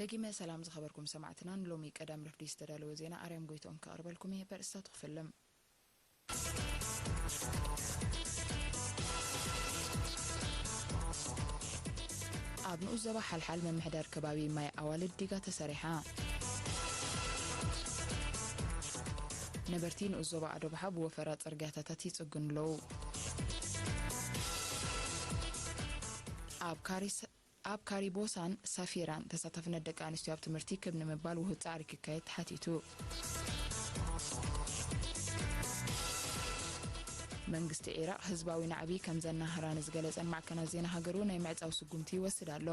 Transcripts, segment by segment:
ደጊመ ሰላም ዝኸበርኩም ሰማዕትና፣ ንሎሚ ቀዳም ረፍዲ ዝተዳለወ ዜና ኣርያም ጎይትኦም ከቕርበልኩም እየ። በርእስታቱ ክፍልም። ኣብ ንኡስ ዞባ ሓልሓል ምምሕዳር ከባቢ ማይ ኣዋልድ ዲጋ ተሰሪሓ። ነበርቲ ንኡስ ዞባ ኣዶብሓ ብወፈራ ጽርግያታታት ይጽግኑ ኣለዉ። ኣብ ካሪስ ኣብ ካሪቦሳን ሳፊራን ተሳታፍነት ደቂ ኣንስትዮ ኣብ ትምህርቲ ክብ ንምባል ውሁድ ጻዕሪ ክካየድ ተሓቲቱ። መንግስቲ ዒራቕ ህዝባዊ ናዕቢ ከም ዘናህራ ንዝገለጸን ማዕከናት ዜና ሃገሩ ናይ ምዕጻው ስጉምቲ ይወስድ ኣሎ።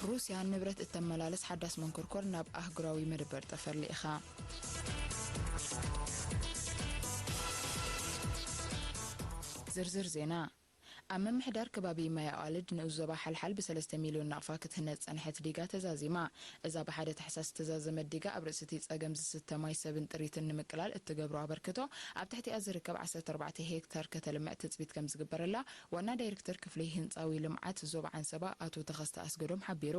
ሩስያ ንብረት እተመላልስ ሓዳስ መንኮርኮር ናብ ኣህጉራዊ መደበር ጠፈር ልኢኻ። ዝርዝር ዜና። ኣብ ምምሕዳር ከባቢ ማይ ኣዋልድ ንኡስ ዞባ ሓልሓል ብ ሰለስተ ሚልዮን ናቕፋ ክትህነጽ ጸንሐት ዲጋ ተዛዚማ። እዛ ብሓደ ታሕሳስ ዝተዛዘመት ዲጋ ኣብ ርእሲ እቲ ጸገም ዝስተ ማይ ሰብን ጥሪትን ንምቅላል እትገብሮ ኣበርክቶ ኣብ ትሕቲኣ ዝርከብ ዓሰርተ ኣርባዕተ ሄክታር ከተልምዕ ትጽቢት ከም ዝግበረላ ዋና ዳይሬክተር ክፍሊ ህንጻዊ ልምዓት ዞባ ዓንሰባ ኣቶ ተኸስተ ኣስገዶም ሓቢሩ።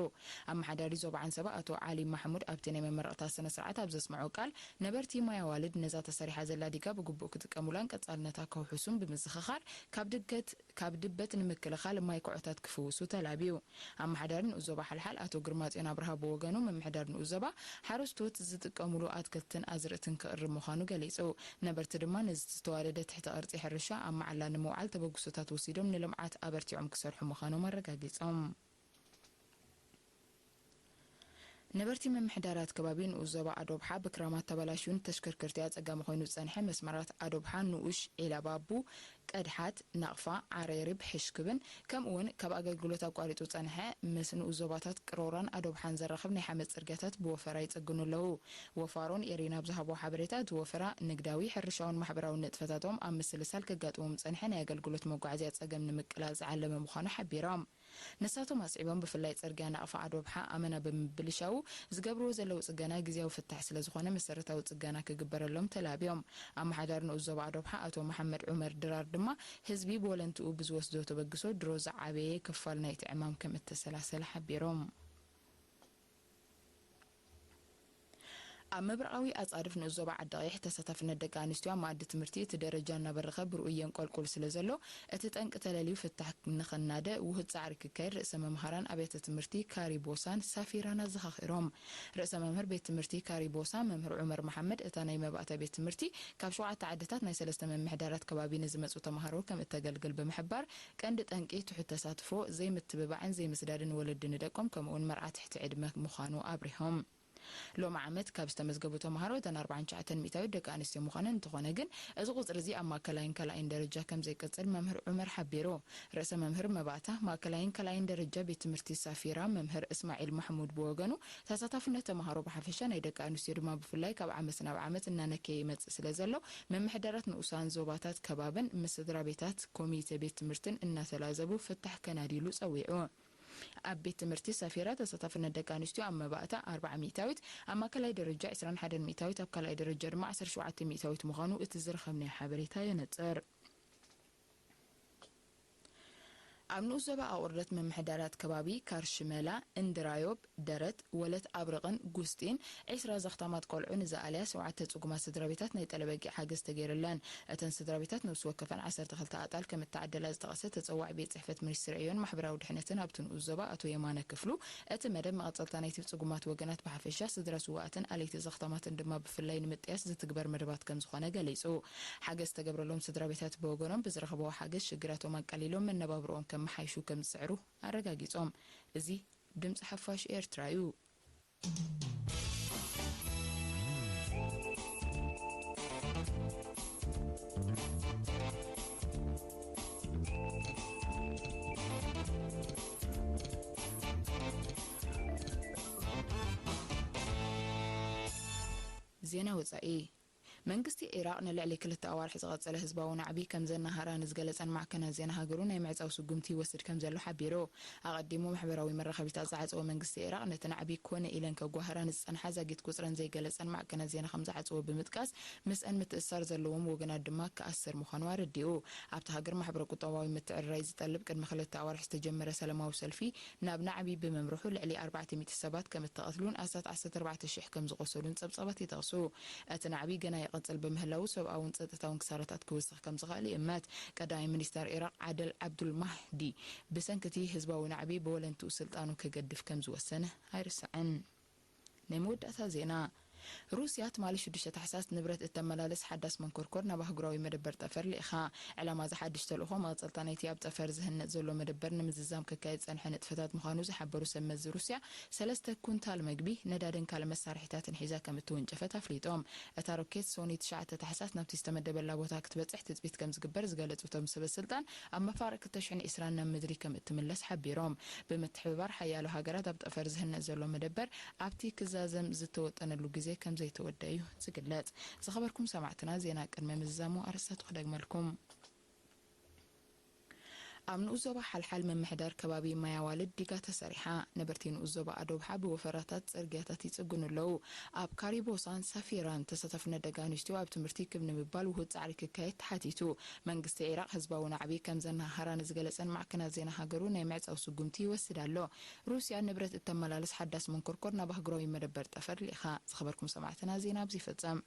ኣመሓዳሪ ዞባ ዓንሰባ ኣቶ ዓሊ ማሕሙድ ኣብቲ ናይ መመረቕታ ስነ ስርዓት ኣብ ዘስምዖ ቃል፣ ነበርቲ ማይ ኣዋልድ ነዛ ተሰሪሓ ዘላ ዲጋ ብግቡእ ክጥቀሙላን ቀጻልነታ ከውሕሱን ብምዝኽኻር፣ ካብ ድገት ካብ ድበት ንምክልኻል ማይ ኩዖታት ክፍውሱ ተላብዩ። ኣመሓዳሪ ንኡስ ዞባ ሓልሓል ኣቶ ግርማጽዮን ኣብርሃ ብወገኑ፣ ምምሕዳር ንኡስ ዞባ ሓረስቶት ዝጥቀሙሉ ኣትክልትን ኣዝርእትን ክቕርብ ምዃኑ ገሊጹ። ነበርቲ ድማ ነዚ ዝተዋደደ ትሕተ ቅርጺ ሕርሻ ኣብ መዓላ ንምውዓል ተበግሶታት ወሲዶም ንልምዓት ኣበርቲዖም ክሰርሑ ምዃኖም ኣረጋጊጾም። ነበርቲ ምምሕዳራት ከባቢ ንኡስ ዞባ ኣዶብሓ ብክራማት ተበላሽዩን ተሽከርከርቲ ኣጸጋሚ ኮይኑ ዝጸንሐ መስመራት ኣዶብሓ ንኡሽ ዒላባቡ፣ ቀድሓት፣ ናቕፋ፣ ዓሬሪብ፣ ሕሽክብን ከምኡውን ካብ ኣገልግሎት ኣቋሪጹ ዝጸንሐ ምስ ንኡስ ዞባታት ቅሮራን ኣዶብሓን ዘራኽብ ናይ ሓመድ ጽርግያታት ብወፈራ ይጽግኑ ኣለዉ። ወፋሮን ኤሪና ብዝሃቦ ሓበሬታ፣ እቲ ወፈራ ንግዳዊ፣ ሕርሻውን ማሕበራውን ንጥፈታቶም ኣብ ምስልሳል ከጋጥሞም ዝጸንሐ ናይ ኣገልግሎት መጓዓዝያ ጸገም ንምቅላል ዝዓለመ ምዃኑ ሓቢሮም። ንሳቶም ኣስዒቦም፣ ብፍላይ ጽርግያ ናቕፋ ኣዶብሓ ኣመና ብምብልሻዉ ዝገብርዎ ዘለዉ ጽገና ግዝያዊ ፍታሕ ስለ ዝኾነ መሰረታዊ ጽገና ክግበረሎም ተላብዮም። ኣመሓዳሪ ንኡስ ዞባ ኣዶብሓ ኣቶ መሓመድ ዑመር ድራር ድማ ህዝቢ ብወለንትኡ ብዝወስዶ ተበግሶ ድሮ ዝዓበየ ክፋል ናይቲ ዕማም ከም እተሰላሰለ ሓቢሮም። ኣብ ምብራቓዊ ኣጻድፍ ንኡስ ዞባ ዓዲ ቀይሕ ተሳታፍነት ደቂ ኣንስትዮ ኣብ መኣዲ ትምህርቲ እቲ ደረጃ እናበረኸ ብርኡይ የንቆልቁል ስለ ዘሎ፣ እቲ ጠንቂ ተለልዩ ፍታሕ ንኽናደ ውሁድ ጻዕሪ ክካየድ ርእሰ መምሃራን ኣብያተ ትምህርቲ ካሪቦሳን ሳፊራን ኣዘኻኺሮም። ርእሰ መምህር ቤት ትምህርቲ ካሪቦሳ መምህር ዑመር መሓመድ፣ እታ ናይ መባእታ ቤት ትምህርቲ ካብ ሸውዓተ ዓድታት ናይ ሰለስተ ምምሕዳራት ከባቢ ንዝመጹ ተምሃሮ ከም እተገልግል ብምሕባር፣ ቀንዲ ጠንቂ ትሑት ተሳትፎ፣ ዘይምትብባዕን ዘይምስዳድን ወለዲ ንደቆም ከምኡውን መርዓ ትሕቲ ዕድመ ምዃኑ ኣብሪሆም። ሎሚ ዓመት ካብ ዝተመዝገቡ ተምሃሮ እተን ኣርባዓን ትሽዓተን ሚእታዊት ደቂ ኣንስትዮ ምዃነን እንተኾነ ግን፣ እዚ ቁጽሪ እዚ ኣብ ማእከላይን ካልኣይን ደረጃ ከም ዘይቅጽል መምህር ዑመር ሓቢሩ። ርእሰ መምህር መባእታ ማእከላይን ካልኣይን ደረጃ ቤት ትምህርቲ ሳፊራ መምህር እስማዒል ማሕሙድ ብወገኑ፣ ተሳታፍነት ተምሃሮ ብሓፈሻ ናይ ደቂ ኣንስትዮ ድማ ብፍላይ ካብ ዓመት ናብ ዓመት እናነከየ ይመጽእ ስለ ዘሎ፣ ምምሕዳራት ንኡሳን ዞባታት ከባብን ምስ ስድራ ቤታት ኮሚተ ቤት ትምህርትን እናተላዘቡ ፍታሕ ከናድይሉ ጸዊዑ። ኣብ ቤት ትምህርቲ ሳፊራ ተሳታፍነት ደቂ ኣንስትዮ ኣብ መባእታ ኣርብዓ ሚእታዊት፣ ኣብ ማእከላይ ደረጃ ዕስራን ሓደን ሚእታዊት፣ ኣብ ካልኣይ ደረጃ ድማ ዓሰርተ ሸውዓተ ሚእታዊት ምዃኑ እቲ ዝረኸብናዮ ሓበሬታ የነጽር። ኣብ ንኡስ ዞባ ኣቑርደት ምምሕዳራት ከባቢ ካርሽመላ፣ እንድራዮብ፣ ደረት፣ ወለት ኣብርቕን ጉስጢን ዕስራ ዘኽታማት ቆልዑ ንዝኣለያ ሸውዓተ ጽጉማት ስድራ ቤታት ናይ ጠለበጊዕ ሓገዝ ተገይሩለን። እተን ስድራ ቤታት ነብሲ ወከፈን ዓሰርተ ክልተ ኣጣል ከም እተዓደላ ዝጠቐሰ ተጸዋዒ ቤት ጽሕፈት ሚኒስትሪ ዕዮን ማሕበራዊ ድሕነትን ኣብቲ ንኡስ ዞባ ኣቶ የማነ ክፍሉ፣ እቲ መደብ መቐጸልታ ናይቲ ጽጉማት ወገናት ብሓፈሻ፣ ስድራ ስዉኣትን ኣለይቲ ዘኽታማትን ድማ ብፍላይ ንምጥያስ ዝትግበር መደባት ከም ዝኾነ ገሊጹ። ሓገዝ ዝተገብረሎም ስድራ ቤታት ብወገኖም ብዝረኸብዎ ሓገዝ ሽግራቶም ኣቃሊሎም መነባብርኦም ከመሓይሹ ከም ዝጽዕሩ ኣረጋጊጾም። እዚ ድምጺ ሓፋሽ ኤርትራ እዩ። ዜና ወጻኢ። መንግስቲ ኢራቕ ንልዕሊ ክልተ ኣዋርሕ ዝቐጸለ ህዝባዊ ናዕቢ ከም ዘናሃራ ንዝገለጸን ማዕከናት ዜና ሃገሩ ናይ ምዕጻው ስጉምቲ ይወስድ ከም ዘሎ ሓቢሩ። ኣቐዲሙ ማሕበራዊ መራኸቢታት ዝዓጸወ መንግስቲ ኢራቕ፣ ነቲ ናዕቢ ኮነ ኢለን ከጓህራ ንዝጸንሓ ዛጊት ቁጽረን ዘይገለጸን ማዕከናት ዜና ከም ዝዓጸወ ብምጥቃስ፣ ምስአን ምትእስሳር ዘለዎም ወገናት ድማ ክኣስር ምዃኑ ኣረዲኡ። ኣብታ ሃገር ማሕበረ ቁጠባዊ ምትዕርራይ ዝጠልብ ቅድሚ ክልተ ኣዋርሕ ዝተጀመረ ሰላማዊ ሰልፊ ናብ ናዕቢ ብምምርሑ ልዕሊ ኣርባዕተ ሚእቲ ሰባት ከም እተቐትሉን ኣስታት ዓሰርተ ኣርባዕተ ሽሕ ከም ዝቖሰሉን ጸብጻባት ይጠቕሱ። እቲ ናዕቢ ገና ይቐጽል ብምህላዉ ሰብኣውን ጸጥታውን ክሳራታት ክውስኽ ከም ዝኽእል ይእመት። ቀዳማይ ሚኒስተር ኢራቕ ዓደል ዓብዱል ማህዲ ብሰንኪ እቲ ህዝባዊ ናዕቢ ብወለንትኡ ስልጣኑ ክገድፍ ከም ዝወሰነ ኣይርስዕን። ናይ መወዳእታ ዜና። ሩስያ ትማሊ ሽዱሽተ ታሕሳስ ንብረት እተመላልስ ሓዳስ መንኮርኮር ናብ ኣህጉራዊ መደበር ጠፈር ልኢኻ። ዕላማ እዚ ሓድሽ ተልእኾ መቐጸልታ ናይቲ ኣብ ጠፈር ዝህነጽ ዘሎ መደበር ንምዝዛም ክካየድ ዝጸንሐ ንጥፈታት ምዃኑ ዝሓበሩ ሰብ መዚ ሩስያ፣ ሰለስተ ኩንታል መግቢ፣ ነዳድን ካልእ መሳርሒታትን ሒዛ ከም እተወንጨፈት ኣፍሊጦም። እታ ሮኬት ሶኒ ትሽዓተ ታሕሳስ ናብቲ ዝተመደበላ ቦታ ክትበጽሕ ትጽቢት ከም ዝግበር ዝገለጹ እቶም ሰበ ስልጣን፣ ኣብ መፋርቕ ክልተ ሽሕን ዕስራን ናብ ምድሪ ከም እትምለስ ሓቢሮም። ብምትሕብባር ሓያሎ ሃገራት ኣብ ጠፈር ዝህነጽ ዘሎ መደበር ኣብቲ ክዛዘም ዝተወጠነሉ ግዜ ከም ዘይተወደአ እዩ ዝግለጽ። ዝኸበርኩም ሰማዕትና፣ ዜና ቅድሚ ምዝዛሙ ኣርእስታቱ ክደግመልኩም። ኣብ ንኡስ ዞባ ሓልሓል ምምሕዳር ከባቢ ማይ ኣዋልድ ዲጋ ተሰሪሓ። ነበርቲ ንኡስ ዞባ ኣዶብሓ ብወፈራታት ጽርግያታት ይጽግኑ ኣለዉ። ኣብ ካሪቦሳን ሳፊራን ተሳታፍነት ደቂ ኣንስትዮ ኣብ ትምህርቲ ክብ ንምባል ውሁድ ጻዕሪ ክካየድ ተሓቲቱ። መንግስቲ ዒራቕ ህዝባዊ ናዕቢ ከም ዘናሃራ ንዝገለጸን ማዕከናት ዜና ሃገሩ ናይ ምዕጻው ስጉምቲ ይወስድ ኣሎ። ሩስያ ንብረት እተመላልስ ሓዳስ መንኮርኮር ናብ ኣህጉራዊ መደበር ጠፈር ልኢኻ። ዝኸበርኩም ሰማዕትና፣ ዜና ኣብዚ ይፍጸም።